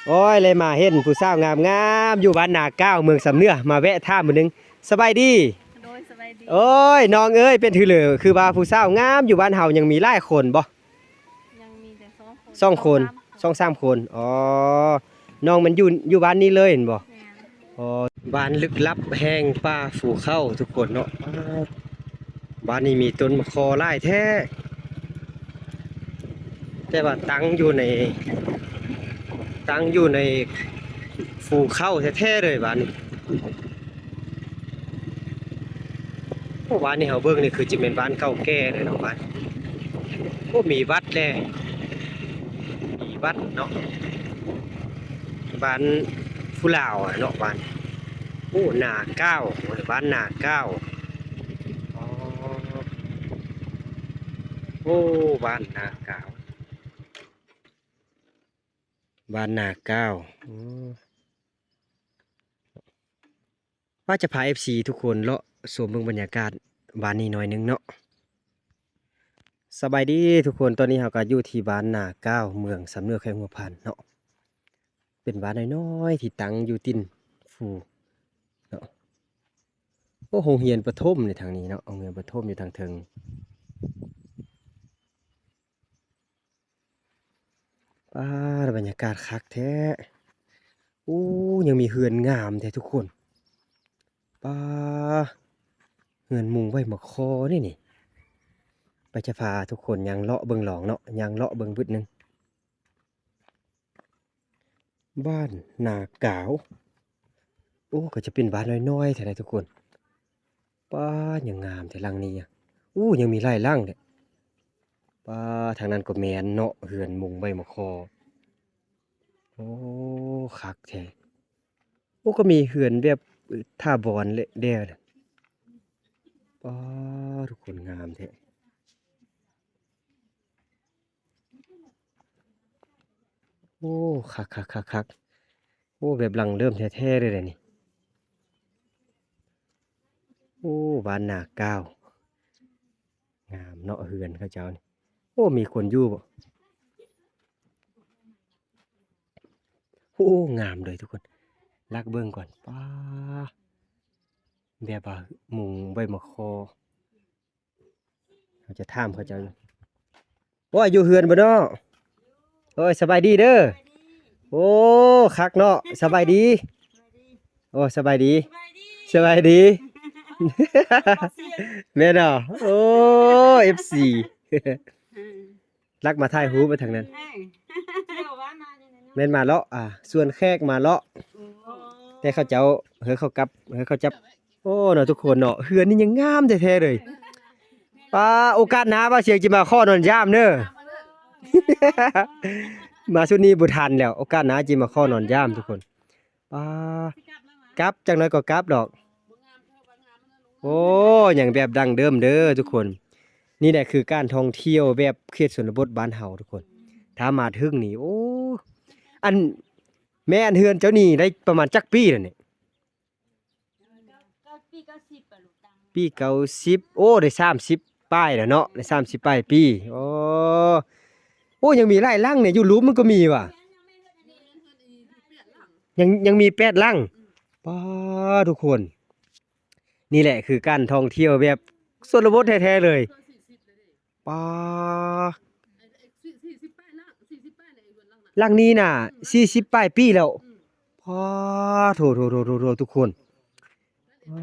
ໂອ້ຍ ແລະມາເຫັນຜູ້ສາວງາມໆ ຢູ່ບ້ານນາກ້າວ ເມືອງຊຳເໜືອ ມາແວະຖາມມື້ໜຶ່ງ. ສະບາຍດີ. ໂດຍ ສະບາຍດີ. ໂອ້ຍ ນ້ອງເອີຍ ເປັນຖືເລີ ຄືວ່າຜູ້ສາວງາມຢູ່ບ້ານເຮົາຍັງມີຫຼາຍຄົນບໍ່? ຍັງມີແຕ່ສອງຄົນ ສອງຄົນ ສອງສາມຄົນ. ສອງສາມຄົນ. ອໍ ນ້ອງມັນຢູ່ ຢູ່ບ້ານນີ້ເລີຍແມ່ນບໍ່? ແມ່ນ. ອໍ ບ້ານລຶກລັບແຫ່ງປ່າພູເຂົາທຸກຄົນເນາະ. ບ້ານນີ້ມີຕົ້ນໝາກຄໍ່ຫຼາຍແທ້ ແຕ່ວ່າຕັ້ງຢູ່ໃນ ຕັ້ງຢູ່ໃນພູເຂົາແທ້ໆເລີຍບ້ານນີ້. ໂອ້ ບ້ານນີ້ເຮົາເບິ່ງນີ້ຄືຈະແມ່ນບ້ານເກົ່າແກ່ເລີຍເນາະ. ບ້ານ ໂອ້ ມີວັດແລະ ມີວັດເນາະ. ບ້ານຜູ້ລາວເນາະ ບ້ານ. ໂອ້ ນາກ້າວ ບ້ານນາກ້າວ. ອໍ ໂອ້ ບ້ານນາກ້າວ ບ້ານນາກ້າວ. ໂອ້ ວ່າຈະພາເອັຟຊີທຸກຄົນເລາະຊົມເບິ່ງບັນຍາກາດບ້ານນີ້ໜ້ອຍໜຶ່ງເນາະ. ສະບາຍດີທຸກຄົນ ຕອນນີ້ເຮົາກໍຢູ່ທີ່ບ້ານນາກ້າວ ເມືອງຊຳເໜືອ ແຂວງຫົວພັນເນາະ. ເປັນບ້ານນ້ອຍໆທີ່ຕັ້ງຢູ່ຕີນພູເນາະ. ໂອ້ ໂຮງຮຽນປະຖົມໃນທາງນີ້ເນາະ ໂຮງຮຽນປະຖົມຢູ່ທາງເທິງ. ປາດ ບັນຍາກາດຄັກແທ້. ໂອ້ ຍັງມີເຮືອນງາມແທ້ທຸກຄົນ. ປາດ ເຮືອນມຸງໄວ້ໝາກຄໍ່ນີ້ນີ້. ໄປຈະພາທຸກຄົນຍ່າງເລາະເບິ່ງລອງເນາະ ຍ່າງເລາະເບິ່ງບຶດໜຶ່ງ. ບ້ານນາກ້າວ. ໂອ້ ກໍຈະເປັນບ້ານນ້ອຍໆແທ້ໃດ໋ທຸກຄົນ. ປາດ ຍັງງາມແທ້ຫຼັງນີ້. ໂອ້ ຍັງມີຫຼາຍຫຼັງເດ້. ປາດ ທາງນັ້ນກໍແມ່ນເນາະ ເຮືອນມຸງໃບໝາກຄໍ່. ໂອ້ ຄັກແທ້. ໂອ້ ກໍມີເຮືອນແບບຖາວອນແດ່. ປາດ ທຸກຄົນງາມແທ້. ໂອ້ ຄັກໆໆໆ. ໂອ້ ແບບດັ້ງເດີມແທ້ໆເລີຍແຫຼະນີ້. ໂອ້ ບ້ານນາກ້າວ ງາມເນາະ ເຮືອນເຂົາເຈົ້ານີ້. ໂອ້ ມີຄົນຢູ່ບໍ່? ໂອ້ ງາມເລີຍທຸກຄົນ. ລັກເບິ່ງກ່ອນ. ປາດ ແບບວ່າມຸງໃບໝາກຄໍ່. ເຮົາຈະຖາມເຂົາເຈົ້າຢູ່. ໂອ້ຍ ຢູ່ເຮືອນບໍ່ເນາະ? ໂອ້ຍ ສະບາຍດີເດີ. ໂອ້ ຄັກເນາະ. ສະບາຍດີ. ໂອ້ ສະບາຍດີ. ສະບາຍດີ. ແມ່ນເນາະ. ໂອ້ ເອັຟຊີ ລັກມາຖ່າຍຮູບໄປທາງນັ້ນ. ແມ່ນມາເລາະ ອ່າ ຊວນແຂກມາເລາະ. ແຕ່ເຂົາເຈົ້າ ເຮີເຂົາກັບ ເຮີເຂົາຈັບ. ໂອ້ ເນາະ ທຸກຄົນເນາະ ເຮືອນນີ້ຍັງງາມແທ້ໆເລີຍ. ປາ ໂອກາດໜ້າບ່າວຊຽງຊິມາຂໍນອນຢາມເດີ. ມາຊຸດນີ້ບໍ່ທັນແລ້ວ ໂອກາດໜ້າຊິມາຂໍນອນຢາມທຸກຄົນ. ປາ ກັບ ຈັກໜ້ອຍກໍກັບດອກ. ໂອ້ ຍັງແບບດັ້ງເດີມເດີທຸກຄົນ. ນີ້ແຫຼະຄືການທ່ອງທ່ຽວແບບເຂດຊົນນະບົດບ້ານເຮົາທຸກຄົນ. ຖ້າມາເຖິງນີ້ ໂອ້ ອັນ ແມ່ ອັນເຮືອນເຈົ້ານີ້ໄດ້ປະມານຈັກປີແລ້ວນີ້? ປີເກົ້າສິບ ໂອ້ ໄດ້ສາມສິບປາຍແລ້ວເນາະ ໄດ້ສາມສິບປາຍປີ. ໂອ້ ໂອ້ ຍັງມີຫຼາຍຫຼັງນີ້ ຢູ່ລຸ່ມມັນກໍມີຫວາ. ຍັງ ຍັງມີແປດຫຼັງ. ປາ ທຸກຄົນ ນີ້ແຫຼະຄືການທ່ອງທ່ຽວແບບຊົນນະບົດແທ້ໆເລີຍ. ປາ ຫຼັງນີ້ນະ ສີ່ສິບປາຍປີແລ້ວ. ປາ ໂທ້ໆໆໆໆ ທຸກຄົນ. ປາ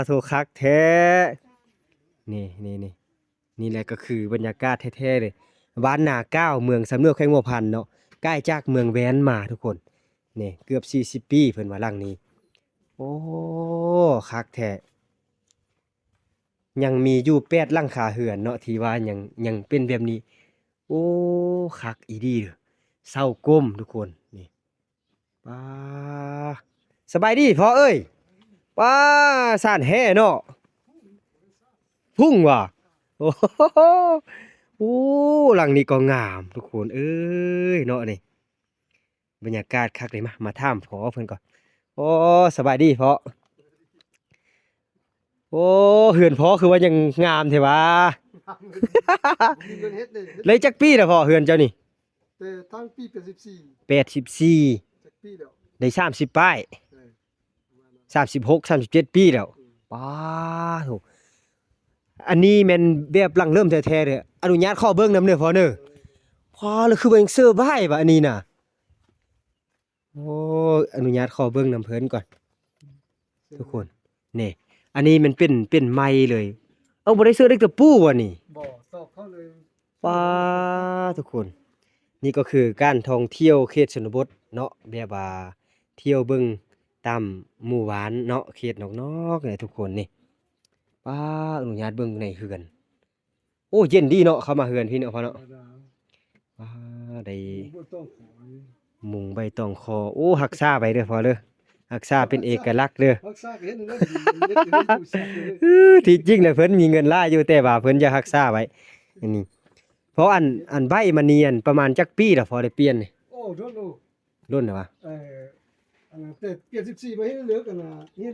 ໂທ້ ຄັກແທ້. ນີ້ໆໆ ນີ້ແຫຼະກໍຄືບັນຍາກາດແທ້ໆເລີຍ ບ້ານນາກ້າວ ເມືອງຊຳເໜືອ ແຂວງຫົວພັນເນາະ. ໃກ້ຈາກເມືອງແວ່ນມາທຸກຄົນ. ນີ້ເກືອບສີ່ສິບປີ ເພິ່ນວ່າຫຼັງນີ້. ໂອ້ ຄັກແທ້. ຍັງມີຢູ່ແປດຫຼັງຄາເຮືອນເນາະ ທີ່ວ່າຍັງ ຍັງເປັນແບບນີ້. ໂອ້ ຄັກອີ່ຫຼີເດີ້ ເສົາກົມທຸກຄົນ. ນີ້ ປາ ສະບາຍດີພໍ່ເອີຍ. ປາ ສານແຮ່ເນາະ ພຸ້ງຫວາ. ໂອ້ ໂອ້ ຫຼັງນີ້ກໍງາມທຸກຄົນເອີຍເນາະ. ນີ້ ບັນຍາກາດຄັກເດ. ມາ ມາຖາມພໍ່ເພິ່ນກ່ອນ. ໂອ້ ສະບາຍດີພໍ່. ໂອ້ ເຮືອນພໍ່ຄືວ່າຍັງງາມແທ້ຫວາ. ໄດ້ຈັກປີແລ້ວພໍ່ ເຮືອນເຈົ້ານີ້? ແຕ່ທັງປີແປດສິບສີ່ ແປດສິບສີ່ ຈັກປີແລ້ວ ໄດ້ສາມສິບປາຍ ເອີ ປະມານນັ້ນ ສາມສິບຫົກ ສາມສິບເຈັດປີແລ້ວ ອືມ ປາໂທ້ ອັນນີ້ແມ່ນແບບຫຼັງເລີ່ມແທ້ໆເດີ ອະນຸຍາດຂໍເບິ່ງນຳເດີພໍ່ເດີ ເອີ ພໍລະຄືວ່າຍັງເຊີບໄວ້ບາດນີ້ນະ ໂອ້ ອະນຸຍາດຂໍເບິ່ງນຳເພິ່ນກ່ອນ ທຸກຄົນ ນີ້ ອັນນີ້ມັນເປັນ ເປັນໄມ້ເລີຍ ເອົາ ບໍ່ໄດ້ເສີດເຫຼັກຕະປູບໍ່ນີ້ ບໍ່ ຕອກເຂົ້າເລີຍ ປາ ທຸກຄົນ ນີ້ກໍຄືການທ່ອງທ່ຽວເຂດຊົນນະບົດເນາະ ແບບວ່າທ່ຽວເບິ່ງຕາມໝູ່ບ້ານເນາະ ເຂດນອກໆ ນີ້ທຸກຄົນນີ້ ປາ ອະນຸຍາດເບິ່ງໃນເຮືອນ ໂອ້ ເຢັນດີເນາະ ເຂົ້າມາເຮືອນພີ້ເນາະພໍ່ເນາະ ປາ ໄດ້ ມຸງໃບຕອງຂໍ ໂອ້ ຮັກສາໄວ້ເດີພໍ່ເດີ ຮັກສາເປັນເອກະລັກເດີ ຮັກສາກໍເຮັດໃຫ້ມັນດີ ເຮັດໃຫ້ມັນຢູ່ຊື່ເດີ ທີ່ຈິງນະເພິ່ນມີເງິນຫຼາຍຢູ່ ແຕ່ວ່າເພິ່ນຢາກຮັກສາໄວ້ ອັນນີ້ ເພາະອັນ ອັນໃບມັນນີ້ ອັນປະມານຈັກປີລະພໍໄດ້ປ່ຽນນີ້ ໂອ້ ດົນໂອ້ ດົນແລ້ວຫວາ ເອີ ອັນນັ້ນແຕ່ປ່ຽນສິບສີ່ມາເຮັດເລີກ ອັນນ່າ ເຮັດ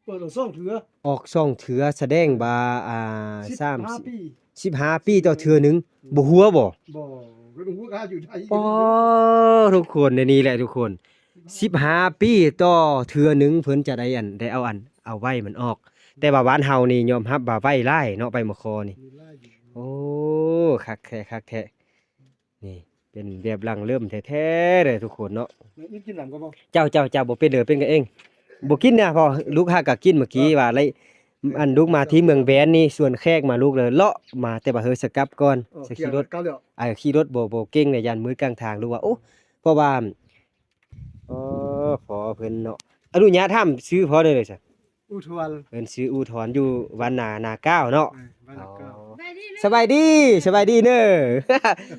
ເປີດອອກສອງເທື່ອ ອອກສອງເທື່ອ ສະແດງວ່າ ອ່າ ສິບຫ້າ ສາມ ປີ ສິບຫ້າປີຕໍ່ເທື່ອໜຶ່ງ ອືມ ບໍ່ຮົ່ວບໍ່ ບໍ່ ກໍບໍ່ຮົ່ວ ກໍຢູ່ໄດ້ ປາ ທຸກຄົນ ໃນນີ້ແຫຼະທຸກຄົນ ສິບຫ້າປີຕໍ່ເທື່ອໜຶ່ງ ເພິ່ນຈະໄດ້ອັນ ໄດ້ເອົາອັນ ເອົາໃບມັນອອກ ແຕ່ວ່າບ້ານເຮົານີ້ຍອມຮັບວ່າໃບຫຼາຍເນາະ ໃບມະຄໍ່ນີ້ ມີຫຼາຍຢູ່ ໂອ້ ຄັກແທ້ ຄັກແທ້ ນີ້ເປັນແບບຫຼັງເລີ່ມແທ້ໆເດີທຸກຄົນເນາະ ແລ້ວອີກກິນນ້ຳກໍບໍ່ ເຈົ້າ ເຈົ້າ ເຈົ້າ ບໍ່ເປັນເດີ ເປັນກັນເອງ ບໍ່ກິນນະ ເພາະລູກຫາກໍກິນເມື່ອກີ້ ເອີ ວ່າໄລ ອັນລູກມາທີ່ເມືອງແບນນີ້ ຊວນແຂກມາ ລູກເລີຍເລາະມາແຕ່ວ່າເຮີສະກັບກ່ອນ ເອີ ສະຂີ່ລົດ ເອີ ຂີ່ລົດບໍ່ ບໍ່ເກັ່ງເລີຍ ຢ້ານມືດກາງທາງ ລູກວ່າ ໂອ້ ເພາະວ່າ ອໍ ພໍເພິ່ນເນາະ ອະນຸຍາດຖາມຊື່ພໍ່ແດ່ເດີຊະ ອູທອນ ເພິ່ນຊື່ອູທອນ ຢູ່ບ້ານນາ ນາກ້າວເນາະ ເອີ ບ້ານນາກ້າວ ອໍ ສະບາຍດີ ສະບາຍດີເນີ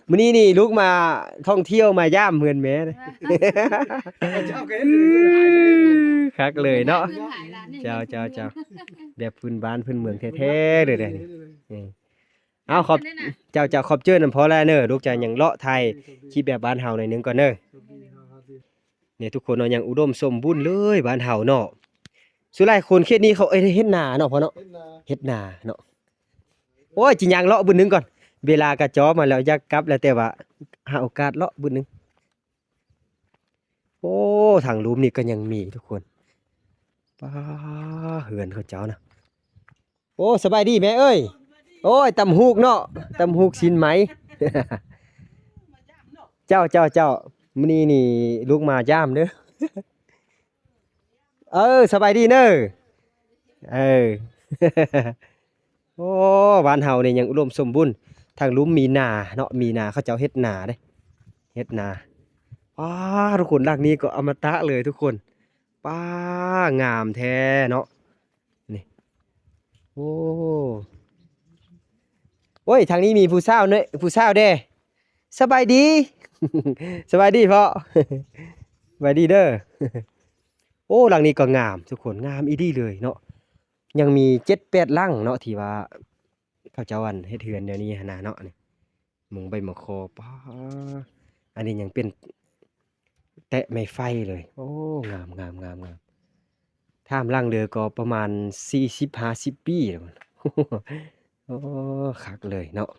ມື້ນີ້ນີ້ລູກມາທ່ອງທ່ຽວມາຢ້າມເຮືອນແມ່ ເຈົ້າກໍເຮັດ ຄັກເລີຍເນາະ ເຈົ້າ ເຈົ້າ ເຈົ້າ ແບບພື້ນບ້ານພື້ນເມືອງແທ້ໆເດີ ເອີ ເອົາ ຂອບ ເຈົ້າ ເຈົ້າ ຂອບໃຈນຳພໍ່ຫຼາຍເນີ ລູກຈະຍັງເລາະຖ່າຍຄລິບແບບບ້ານເຮົາໜ້ອຍໜຶ່ງກ່ອນເນີ ນີ້ທຸກຄົນເນາະ ຍັງອຸດົມສົມບູນເລີຍບ້ານເຮົາເນາະ ສ່ວນຫຼາຍຄົນເຂດນີ້ເຂົາເຮັດ ເຮັດນາເນາະພໍ່ເນາະ ເຮັດນາ ເຮັດນາເນາະ ໂອ້ຍ ຊິຍ່າງເລາະບຶດໜຶ່ງກ່ອນ ເວລາກະຈໍມາແລ້ວ ຢາກກັບແລ້ວ ແຕ່ວ່າຫາໂອກາດເລາະບຶດໜຶ່ງ ໂອ້ ທາງລຸ່ມນີ້ກໍຍັງມີທຸກຄົນ ປາ ເຮືອນເຂົາເຈົ້ານະ ໂອ້ ສະບາຍດີແມ່ເອີຍ ໂອ້ຍ ຕຳຫູກເນາະ ຕຳຫູກຊີ້ນໄໝ ເຈົ້າ ເຈົ້າ ເຈົ້າ ມື້ນີ້ນີ້ລູກມາຢ້າມເດີ ເອີ ສະບາຍດີເນີ ເອີ ໂອ້ ບ້ານເຮົານີ້ຍັງອຸດົມສົມບູນ ທາງລຸ່ມມີນາເນາະ ມີນາ ເຂົາເຈົ້າເຮັດນາເດ້ ເຮັດນາ ປາ ທຸກຄົນ ຫຼັງນີ້ກໍອະມະຕະເລີຍທຸກຄົນ ປາ ງາມແທ້ເນາະ ນີ້ ໂອ້ ໂອ້ຍ ທາງນີ້ມີຜູ້ສາວເນາະ ຜູ້ສາວເດ້ ສະບາຍດີ ສະບາຍດີພໍ່ ສະບາຍດີເດີ ໂອ້ ຫຼັງນີ້ກໍງາມທຸກຄົນ ງາມອີ່ຫຼີເລີຍເນາະ ຍັງມີເຈັດແປດຫຼັງເນາະ ທີ່ວ່າເຂົາເຈົ້າ ອັນ ເຮັດເຮືອນແນວນີ້ຫັ້ນນະເນາະ ນີ້ ມຸງໃບມະຄໍ່ ປາ ອັນນີ້ຍັງເປັນແຕະໄມ້ໄຜ່ເລີຍ ໂອ້ ງາມ ງາມ ງາມ ງາມ ຖາມຫຼັງເດີກໍປະມານສີ່ສິບ ຫ້າສິບປີແລ້ວ ໂອ້ ຄັກເລີຍເນາະ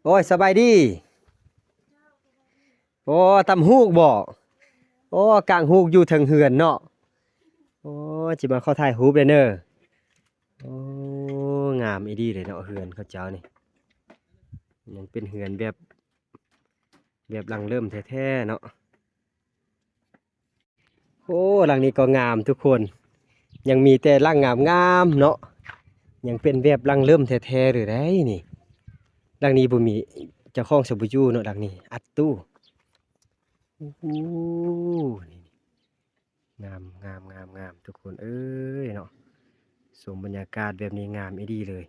ໂອ້ຍ ສະບາຍດີ ໂອ້ ຕຳຫູກບໍ ໂອ້ ກາງຫູກຢູ່ເທິງເຮືອນເນາະ ໂອ້ ຊິມາຂໍຖ່າຍຮູບແດ່ເນີ ໂອ້ ງາມອີ່ຫຼີເດເນາະ ເຮືອນເຂົາເຈົ້ານີ້ ຍັງເປັນເຮືອນແບບ ແບບຫຼັງເລີ່ມແທ້ໆເນາະ ໂອ້ ຫຼັງນີ້ກໍງາມທຸກຄົນ ຍັງມີແຕ່ຫຼັງງາມໆເນາະ ຍັງເປັນແບບຫຼັງເລີ່ມແທ້ໆເລີຍໄດ໋ນີ້ ຫຼັງນີ້ບໍ່ມີເຈົ້າຂອງຊະບໍ່ຢູ່ເນາະ ຫຼັງນີ້ອັດຕູ້ ໂອ້ໂຫ ນີ້ ງາມ ງາມ ງາມ ງາມ ທຸກຄົນເອີຍເນາະ ຊົມບັນຍາກາດແບບນີ້ງາມອີ່ຫຼີເລີຍ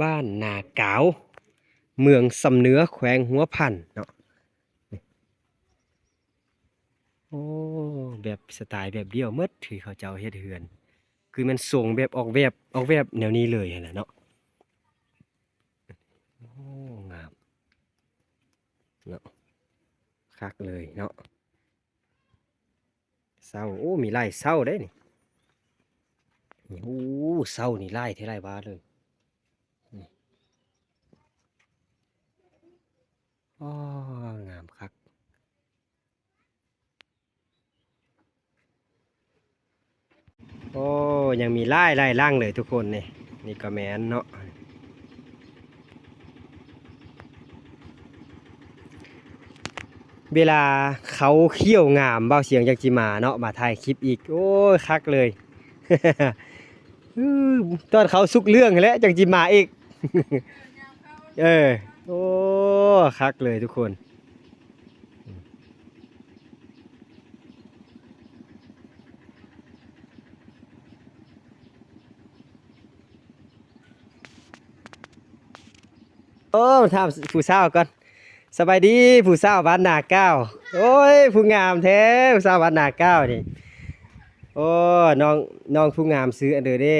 ບ້ານນາກາວ ເມືອງຊຳເໜືອ ແຂວງຫົວພັນເນາະ ໂອ້ ແບບສະໄຕແບບດຽວໝົດທີ່ເຂົາເຈົ້າເຮັດເຮືອນ ຄືແມ່ນຊົງແບບອອກແບບ ອອກແບບແນວນີ້ເລີຍຫັ້ນແຫຼະເນາະ ໂອ້ ງາມ ເນາະ ຄັກເລີຍເນາະ ເສົາ ໂອ້ ມີຫຼາຍເສົາເດ້ນີ້ ໂອ້ ເສົານີ້ຫຼາຍແທ້ຫຼາຍວ່າເລີຍ ນີ້ ກໍຍັງມີຫຼາຍໆຫຼັງເລີຍທຸກຄົນນີ້. ນີ້ກໍແມ່ນເນາະ. ເວລາເຂົາຂຽວງາມ ບ່າວຊຽງຈັ່ງຊິມາເນາະ ມາຖ່າຍຄລິບອີກ. ໂອ້ຍ ຄັກເລີຍ. ຕອນເຂົາສຸກເຫຼືອງຫັ້ນແຫຼະ ຈັ່ງຊິມາອີກ. ເອີ ໂອ້ ຄັກເລີຍທຸກຄົນ. ໂອ້ ຖາມຜູ້ສາວກ່ອນ. ສະບາຍດີຜູ້ສາວບ້ານນາກ້າວ. ໂອ້ຍ ຜູ້ງາມແທ້ ຜູ້ສາວບ້ານນາກ້າວນີ້. ໂອ້ ນ້ອງ ນ້ອງຜູ້ງາມຊື່ອັນເດີເດ້?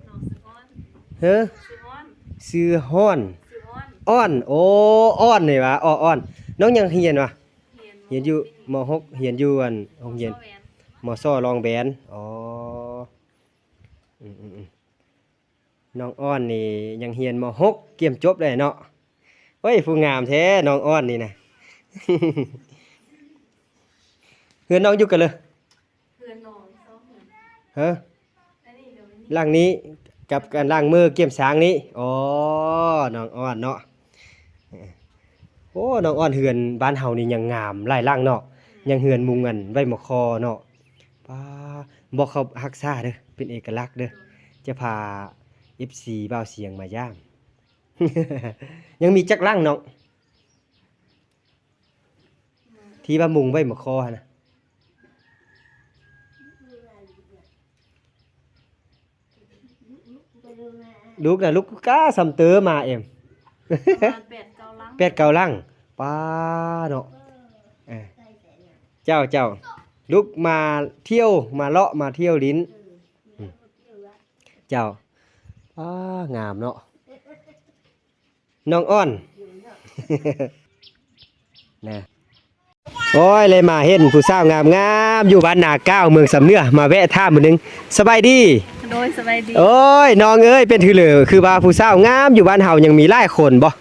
ນ້ອງຊື່ອອນ. ເຮີ? ຊື່ອອນ. ຊື່ຮ້ອນ. ຊື່ອອນ. ອ້ອນ. ໂອ້ ອ້ອນນີ້ຫວາ? ອໍ ອ້ອນ. ນ້ອງຍັງຮຽນຫວາ? ຮຽນ ຮຽນຢູ່ ມໍຫົກ ຮຽນຢູ່ອັນໂຮງຮຽນ ມໍສໍ ລອງແບນ. ອໍ ອືມໆໆ ນ້ອງອ້ອນນີ້ຍັງຮຽນ ມໍຫົກ ກຽມຈົບແລ້ວເນາະ. ໂອ້ຍ ຜູ້ງາມແທ້ນ້ອງອ້ອນນີ້ນະ. ເຮືອນນ້ອງຢູ່ກັນເລີ? ເຮືອນນ້ອງສອງເຮືອນ. ຮະ? ອັນນີ້ເດີ ຫຼັງນີ້ກັບອັນຫຼັງເມີກຽມຊ້າງນີ້. ອໍ ນ້ອງອ້ອນເນາະ. ໂອ້ ນ້ອງອ້ອນ ເຮືອນບ້ານເຮົານີ້ຍັງງາມຫຼາຍຫຼັງເນາະ. ອືມ ຍັງເຮືອນມຸງອັນໄວ້ໝໍ້ຄໍເນາະ. ປ້າ ບໍ່ເຂົາຮັກສາເດີ ເປັນເອກະລັກເດີ. ຈະພາເອັຟຊີບ່າວຊຽງມາຢາມ. ຍັງມີຈັກຫຼັງນ້ອງ ທີ່ວ່າມຸງໄວ້ໝໍ້ຄໍຫັ້ນນະ? ລຸກນະ ລຸກກ້າຊຳເຕີມາເອມ. ປະມານແປດເກົ້າຫຼັງ. ແປດເກົ້າຫຼັງ. ປ້າເນາະ. ເອີ ເຈົ້າ ເຈົ້າ ລຸກມາທ່ຽວ ມາເລາະ ມາທ່ຽວຫຼິ້ນ. ເຈົ້າ ປ້າ ງາມເນາະ. ນ້ອງອ້ອນ ນະ. ໂອ້ຍ ເລີຍມາເຫັນຜູ້ສາວງາມໆ ຢູ່ບ້ານນາກ້າວ ເມືອງຊຳເໜືອ ມາແວະຖາມມື້ໜຶ່ງ. ສະບາຍດີ. ໂດຍ ສະບາຍດີ. ໂອ້ຍ ນ້ອງເອີຍ ເປັນຄືເລີ ຄືວ່າຜູ້ສາວງາມຢູ່ບ້ານເຮົາຍັງມີຫຼາຍຄົນບໍ່?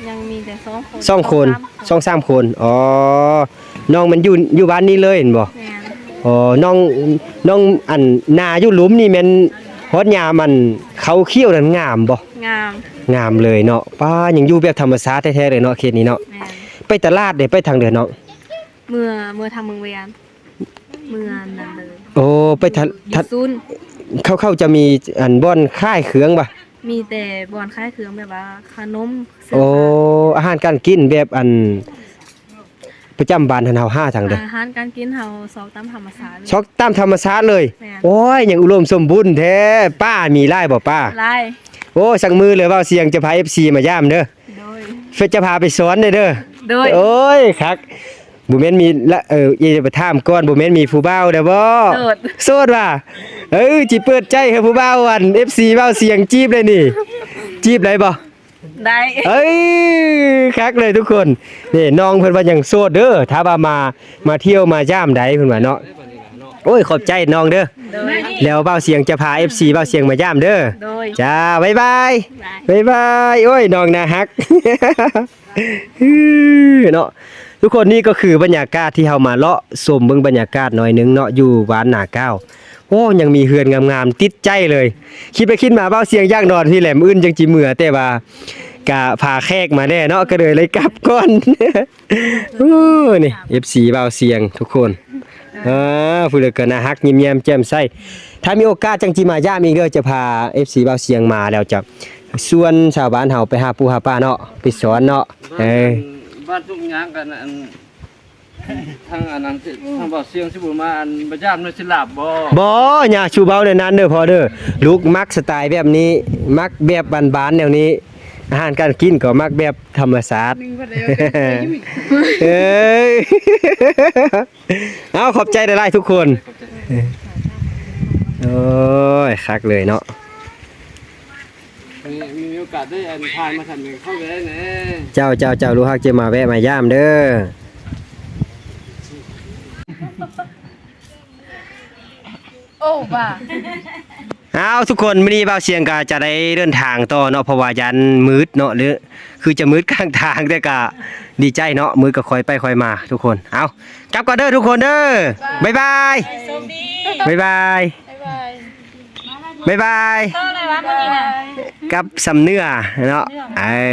ຍັງມີແຕ່ສອງຄົນ ສອງຄົນ ສອງສາມຄົນ. ສອງສາມຄົນ. ອໍ ນ້ອງມັນຢູ່ ຢູ່ບ້ານນີ້ເລີຍແມ່ນບໍ່? ແມ່ນ. ອໍ ນ້ອງ ນ້ອງ ອັນ ນາຢູ່ລຸ່ມນີ້ແມ່ນຮອດຍາມອັນເຂົ້າຂຽວນັ້ນງາມບໍ່? ງາມ. ງາມເລີຍເນາະ. ປ້າ ຍັງຢູ່ແບບທຳມະຊາດແທ້ໆເລີຍເນາະ ເຂດນີ້ເນາະ. ແມ່ນ. ໄປຕະຫຼາດເດ້ ໄປທາງໃດນ້ອງ? ເມືອ ເມືອທາງເມືອງແວນ ເມືອນັ້ນເລີຍ. ໂອ້ ໄປທາງ ຢູ່ ທາງ ຢູ່ສູນ ເຂົາ ເຂົາຈະມີອັນບ່ອນຂາຍເຄື່ອງບໍ່? ມີແຕ່ບ່ອນຂາຍເຄື່ອງແບບວ່າຂະໜົມ ເສື້ອຜ້າ. ໂອ້ ອາຫານການກິນແບບອັນປະຈຳບ້ານຫັ້ນ ເຮົາຫາທາງໃດ? ອາຫານການກິນເຮົາຊອກຕາມທຳມະຊາດເລີຍ. ຊອກຕາມທຳມະຊາດເລີຍ. ແມ່ນ. ໂອ້ຍ ຍັງອຸດົມສົມບູນແທ້. ປາມີຫຼາຍບໍ່ ປາ? ຫຼາຍ. ໂອ້ ສັກມື້ເລີຍ ບ່າວຊຽງຈະພາເອັຟຊີມາຢາມເດີ. ໂດຍ. ເພິ່ນຈະພາໄປສອນເດີ. ໂດຍ. ໂອ້ຍ ຄັກ. ບໍ່ແມ່ນມີລະ ເອີ ຢ່າໄປຖາມກ່ອນ ບໍ່ແມ່ນມີຜູ້ບ່າວແລ້ວບໍ່? ໂສດ. ໂສດຫວາ? ເອີ ຊິເປີດໃຈໃຫ້ຜູ້ບ່າວ ອັນ ເອັຟຊີ ບ່າວຊຽງຈີບເລີຍນີ້. ຈີບໄດ້ບໍ່? ໄດ້. ເອີຍ ຄັກເລີຍທຸກຄົນ. ນີ້ນ້ອງເພິ່ນວ່າຍັງໂສດເດີ ຖ້າວ່າມາ ມາທ່ຽວມາຢາມໄດ້ ເພິ່ນວ່າເນາະ. ໂອ້ຍ ຂອບໃຈນ້ອງເດີ. ໂດຍ. ແລ້ວບ່າວຊຽງຈະພາເອັຟຊີບ່າວຊຽງມາຢາມເດີ. ໂດຍ. ຈ້າ ບາຍບາຍ. ບາຍບາຍ. ໂອ້ຍ ນ້ອງໜ້າຮັກ. ເນາະ ທຸກຄົນ ນີ້ກໍຄືບັນຍາກາດທີ່ເຮົາມາເລາະຊົມເບິ່ງບັນຍາກາດໜ້ອຍໜຶ່ງເນາະ ຢູ່ບ້ານນາກ້າວ. ໂອ້ ຍັງມີເຮືອນງາມໆຕິດໃຈເລີຍ. ຄິດໄປຄິດມາ ບ່າວຊຽງຢາກນອນພີ້ແຫຼະ ມື້ອື່ນຈັ່ງຈິເມືອ ແຕ່ວ່າກະພາແຂກມາແດ່ເນາະ ກໍເລີຍໄດ້ກັບກ່ອນ. ໂອ້ ນີ້ ເອັຟຊີບ່າວຊຽງທຸກຄົນ. ເອີ ຜູ້ໃດກໍໜ້າຮັກ ຍິ້ມແຍ້ມແຈ່ມໃສ. ຖ້າມີໂອກາດຈັ່ງຊິມາຢາມອີກເດີ ຈະພາເອັຟຊີບ່າວຊຽງມາແລ້ວຈະຊວນຊາວບ້ານເຮົາໄປຫາປູຫາປາເນາະ ໄປສອນເນາະ. ເອີ ບ້ານທຸກຍາງກັນ ອັນ ທາງອັນນັ້ນ ທາງບ່າວຊຽງຊິບໍ່ມາ ອັນ ມາຢາມເນາະ ຊິລາບບໍ່? ບໍ່ ຢ່າສູ່ເວົ້າແນວນັ້ນເດີພໍ່ເດີ. ລູກມັກສະໄຕແບບນີ້ ມັກແບບບ້ານໆແນວນີ້. ອາຫານການກິນກໍມັກແບບທຳມະຊາດ. ເອີຍ ເອົາ ຂອບໃຈຫຼາຍໆທຸກຄົນ. ໂອ້ຍ ຄັກເລີຍເນາະ. ມີ ມີໂອກາດໄດ້ ອັນ ຜ່ານມາທາງນີ້ເຂົ້າໄປໄດ້ແນ່. ເຈົ້າ ເຈົ້າ ເຈົ້າ ລູກຮັກຈະມາແວະມາຢາມເດີ. ໂອ້ ບ້າ. ເອົາ ທຸກຄົນ ມື້ນີ້ບ່າວຊຽງກໍຈະໄດ້ເດີນທາງຕໍ່ເນາະ ເພາະວ່າຢ້ານມືດເນາະ ຫຼື ຄືຈະມືດກາງທາງ ແຕ່ກໍດີໃຈເນາະ ມືດກໍຄ່ອຍໄປຄ່ອຍມາທຸກຄົນ. ເອົາ ກັບກ່ອນເດີທຸກຄົນເດີ. ບາຍບາຍ. ໂຊກດີ. ບາຍບາຍ. ບາຍບາຍ. ບາຍບາຍ ກັບຊຳເໜືອເນາະ ເອີ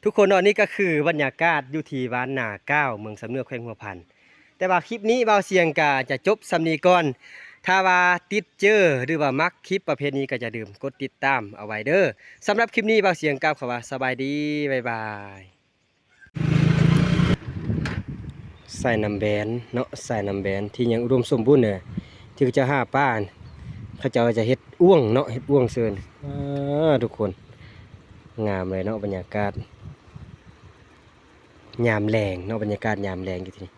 ທຸກຄົນເນາະ ນີ້ກໍຄືບັນຍາກາດຢູ່ທີ່ບ້ານນາກ້າວ ເມືອງຊຳເໜືອ ແຂວງຫົວພັນ. ແຕ່ວ່າຄລິບນີ້ບ່າວສຽງກໍຈະຈົບສ່ຳນີ້ກ່ອນ. ຖ້າວ່າຕິດເຈີ ຫຼືວ່າມັກຄລິບປະເພດນີ້ ກໍຢ່າລືມກົດຕິດຕາມເອົາໄວ້ເດີ້. ສຳລັບຄລິບນີ້ບ່າວສຽງກ່າວຄຳວ່າສະບາຍດີ ບາຍບາຍ. ສາຍນ້ຳແບນເນາະ ສາຍນ້ຳແບນທີ່ຍັງອຸດົມສົມບູນເດີ ທີ່ເຂົາເຈົ້າຫາປາ ເຂົາເຈົ້າຈະເຮັດອ່ວງເນາະ ເຮັດອ່ວງເຊີນ. ອາ ທຸກຄົນ ງາມເລີຍເນາະ ບັນຍາກາດຍາມແລງເນາະ ບັນຍາກາດຍາມແລງຢູ່ທີ່ນີ້.